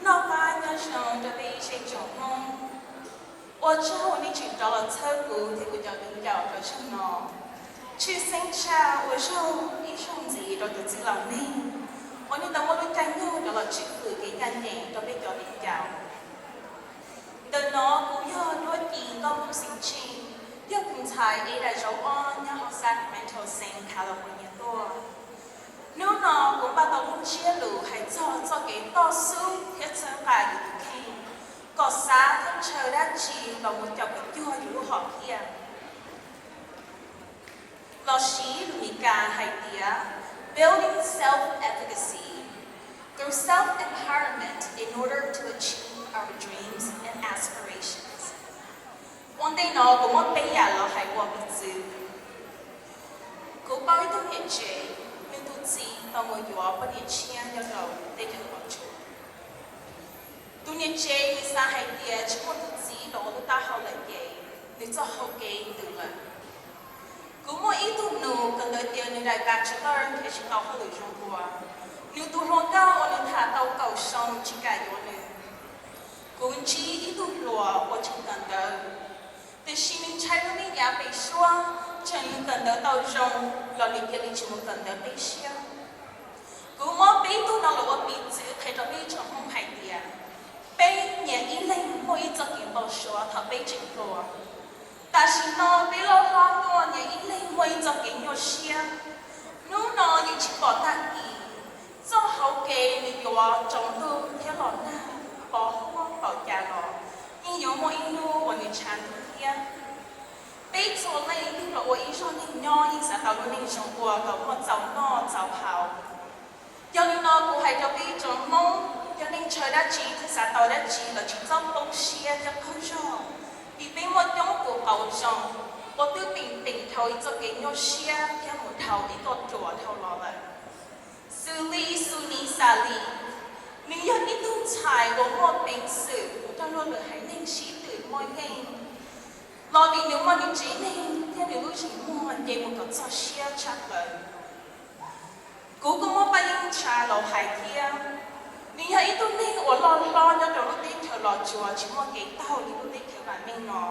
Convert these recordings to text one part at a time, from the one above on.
Noj qab nyob zoo rau peb ib tsoom Hmoob. Ua tsaug nej tseem rov los txhawb kuv thiab kuv cov viv ncaus rau zaum no. Tshwj xeeb tshaj ua tsaug ib zaug ntxiv rau tus txwj laus neeg uas nej tau muab lub caij nyoog rov los tswj hwm kev ncaj ncees rau peb cov viv ncaus. Ntawm no kuv yog Duab Ci Nkauj Hmoob xeem Tsheej, yog tus ntxhais ev daim zauv ob nyob hauv Sacramento xeev California tuaj. Hnub no kuv npaj tau lub ntsiab lus hais txog txoj kev toj xub thiab txhawb nqa yus tus kheej kom xav thiab ntshaw dab tsi los mus caum kom cuag yus lub hom phiaj. Los sis lus Mis Kas hais tias, building self-efficacy through self-empowerment in order to achieve our dreams and aspirations. Ua ntej no kuv muab peb yam los hais ua piv txwv. Kuv paub ib tug niam tsev, nws tus txiv tau mus yuav poj niam tshiab nyob rau teb chaws Los Tsuas. Tus niam tsev nws xav hais tias tsis muaj tus txiv los ua lub taub hau lawm ces nws txoj hau kev ntws lawm. Kuv muaj ib tug nus kawm ntawv tiav nws daim bachelor nrhiav tsis tau hauj lwm zoo ua. Nws tus hluas nkauj uas nws tham tau kaum xyoo tsis kam yuav nws. Kuv ntsib ib tug hluas uas tseem kawm ntawv, tiam sis nws ntshai lub neej yav pem suab, tseem nws kawm ntawv tau zoo los nws cia li tsis mus kawm ntawv qib siab. Kuv muab peb tug no los ua piv txwv qhia rau peb tsoom Hmoob hais tias peb nyias ib leeg muaj ib txoj kev npau suav thaum peb tseem hluas. Tam sim no peb loj hlob tuaj nyias ib leeg muaj ib txoj kev nyuaj siab. Hnub no yus tsis pom tag kis, txoj hauv kev nws yuav tsaus ntuj thiab los nag, pos huab pom cas los yeej yuav muaj ib hnub uas nws tshav ntuj thiab. Peb txhua leej twg los ua ib zaug neeg nyob yeej xav tau lub neej zoo ua kom muaj txaus noj txaus haus. Yog li no kuv hais rau peb tsoom Hmoob, yog nej ntshaw dab tsi thiab xav tau dab tsi los tsis txhob poob siab thiab qaug zog, vim peb muaj coob tus qauv zoo uas twb peem peem dhau ib txoj kev nyuaj siab thiab mus dhau ib kauj ruam dhau los lawm. Xws li Xus Nis Xas Lis, nws yog ib tug ntxhais uas muaj peev xwm mus rau luag lwm haiv neeg sib tw muaj yeej, los vim nws muaj nws tsev neeg thiab nws lub zis muag nce mus kom txog siab tshaj plaws. Kuv kuj muab Paj Yeej Ntsha los hais thiab. Nws yog ib tug neeg uas loj hlob nyob rau lub teb chaws Los Tsuas tsis muaj kev taug li lub teb chaws vam meej no.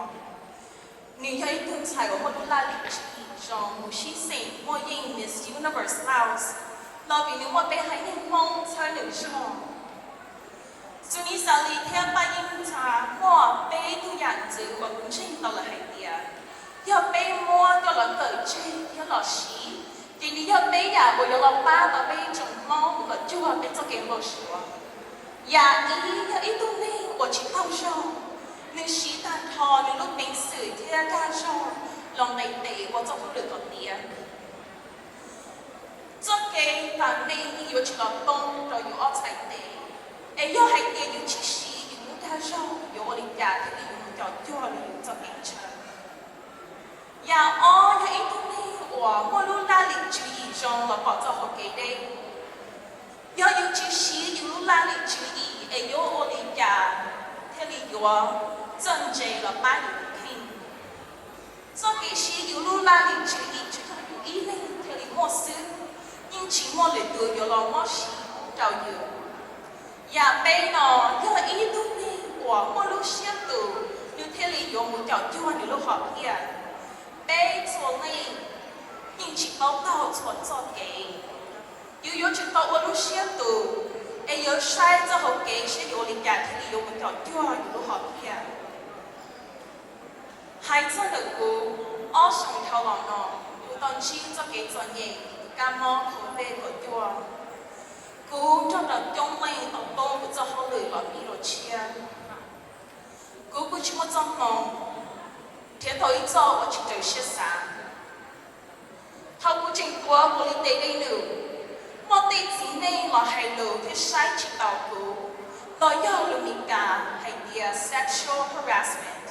Nws yog ib tug ntxhais uas muaj lub laj lim tswv yim zoo mus sib xeem muaj yeej Miss Universe Laos, los vim nws muaj peb haiv neeg Hmoob txhawb nws zog. Xus Nis Xas Lis thiab Paj Yeej Ntsha muaj peb tug yam ntxwv uas kuv ntseeg tau lawm hais tias yog peb muab coj los kawm tseg thiab los siv, ces nws yog peb yam uas yuav los pab tau peb tsoom Hmoob mus kom cuag peb txoj kev npau suav. Yam ib yog ib tug neeg uas tsis qaug zog, nws siv tag nrho nws lub peev xwm thiab dag zog los nqis tes ua txoj hauj lwm kom tiav. Txoj kev vam meej yeej yuav tsis los poob rau yus ob txhais tes, es yog hais tias yus tsis siv yus lub dag zog yuav ua li cas thiaj li yuav mus caum cuag li yus txoj kev ntshaw. Yam ob yog ib tug neeg uas muaj lub laj lim tswv yim zoo los pom txoj hauv kev deb. Yog yus tsis siv yus lub laj lim tswv yim es yuav ua li cas thiaj li yuav txawj ntse los pab yus tus kheej. Txoj kev siv yus lub laj lim tswv yim tsis yog yus ib leeg thiaj li muaj xwb, yeej tsis muaj lwm tus yuav los muab siv rau yus. Yam peb no yog ib tug neeg uas muaj lub siab tus, nws thiaj li yuav mus caum cuag nws lub hom phiaj. Peb txhua leej yeej tsis paub taug txhua txoj kev. Yus yuav tsum tau ua lub siab tus, es yuav saib txoj hauv kev saib yuav ua li cas thiaj li yuav mus caum cuag yus lub hom phiaj. Hais txog ntawm kuv, ob xyoos dhau los no, kuv tau ntsib txoj kev txom nyem, kab mob COVID kaum cuaj. Kuv nrog rau coob leej tau poob kuv txoj hauj lwm los pib los tshiab. Kuv kuj tsis muaj txoj hmoo nrhiav tau ib txoj uas tsis raws siab xav. Thaum kuv tseem tuav kuv li tes dej num, muaj tej txiv neej los hais lus thiab saib tsis taus kuv, los yog lus Mis Kas hais tias sexual harassment.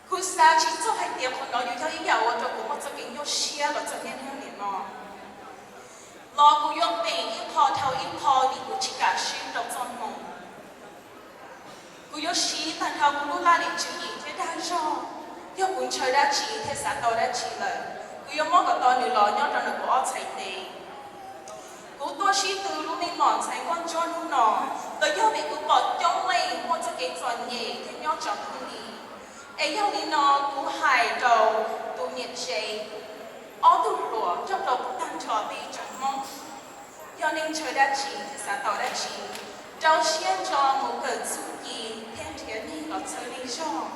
Kuv xav tsis txog hais tias qhov no yuav yog ib yam ua rau kuv muaj txoj kev nyuaj siab los txog niaj hnub nim no. Los kuv yuav qees ib qho dhau ib qho vim kuv tsis kam swb rau txoj hmoo. Kuv yuav siv tag nrho kuv lub laj lim tswv yim thiab dag zog. Yog kuv ntshaw dab tsi thiab xav tau dab tsi lawm, kuv yuav muab kom tau nws los nyob rau ntawm kuv ob txhais tes. Kuv tuaj sib tw lub meej mom ntxhais nkauj ntsuab hnub no, los Es yog li no kuv hais rau tus niam tsev ob tug hluas nrog rau tag nrho peb tsoom Hmoob, yog nej ntshaw dab tsi, xav tau dab tsi, rau siab ntso mus kawm txuj ci thiab nrhiav neeg los txhawb nej zog.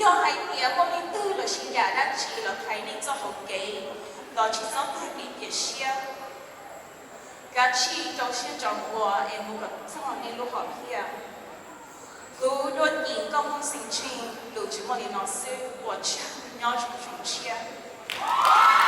Yog hais tias muaj leej twg los sis yam dab tsi los thaiv nej txoj hauv kev los tsis txhob tag kev cia siab, kav tsij rau siab ntso mus ua es mus kom txog nej lub hom phiaj. Kuv Duab Kis Nkauj Hmoob Xeem Tsheej lus tsuas muaj li no xwb, ua tsaug, nyob zoo zoo siab.